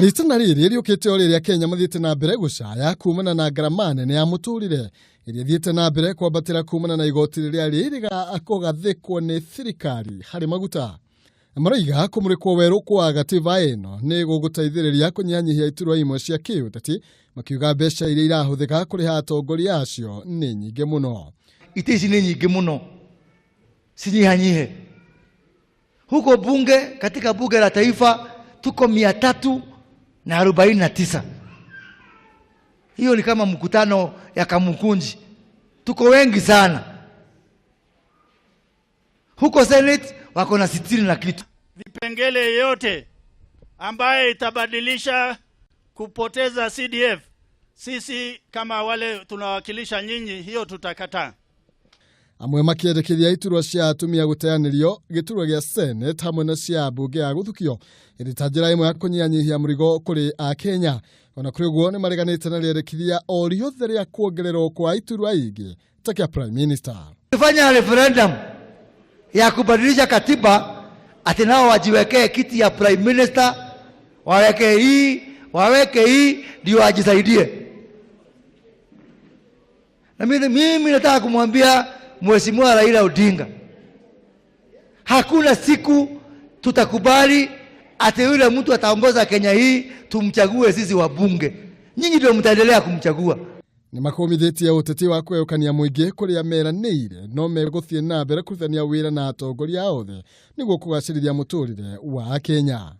Ritana rĩrĩ rĩũkĩte o rĩrĩa Kenya mathiĩte na mbere gũcaya kumana na ngarama nene ya mũtũrĩre ĩrĩa ĩthiĩte na mbere kwambatĩra kumana na igoti rĩrĩa rĩrĩga kũgathĩkwo nĩ thirikari harĩ maguta. Maroiga kũmũrĩkwo werũ kwa gatiba ĩno nĩ gũgũteithĩrĩria kũnyihanyihia iturwa imwe cia kĩũteti, makiuga mbeca iria irahũthĩka kũrĩha atongoria acio nĩ nyingĩ mũno. Itĩ ici nĩ nyingĩ mũno, cinyihanyihe. Huko bunge, katika bunge la taifa tuko 349. Hiyo ni kama mkutano ya Kamukunji, tuko wengi sana. Huko Senate wako na 60 na kitu. Vipengele yote ambaye itabadilisha kupoteza CDF, sisi kama wale tunawakilisha nyinyi, hiyo tutakataa. Amwe makĩendekithia iturwa cia atumia gũteanĩrio gĩturwa gĩa Senate hamwe na cia mbunge ya gũthukio ĩrĩ ta njĩra ĩmwe ya kũnyihanyihia mũrigo kũrĩ Akenya. Ona kũrĩ ũguo nĩ mareganĩte na rĩendekithia o rĩothe rĩa kuongererwo kwa iturwa ingĩ ta kĩa Prime Minister. Fanya referendum ya kubadilisha katiba ati nao wajiwekee kiti ya prime minister, waweke hii, waweke hii ndio wajisaidie. Na mimi nataka kumwambia Mheshimiwa Raila Odinga, hakuna siku tutakubali ati yule mtu ataongoza Kenya hii tumchague sisi wabunge. Nyinyi ndio mtaendelea kumchagua. Nĩ makũmithĩtie ũteti wa kwegũkania mũingĩ kũrĩa meranĩire no megũthiĩ na mbere kũrutithania wĩra na atongoria othe nĩguo kũgacĩrithia mũtũrĩre wa Kenya.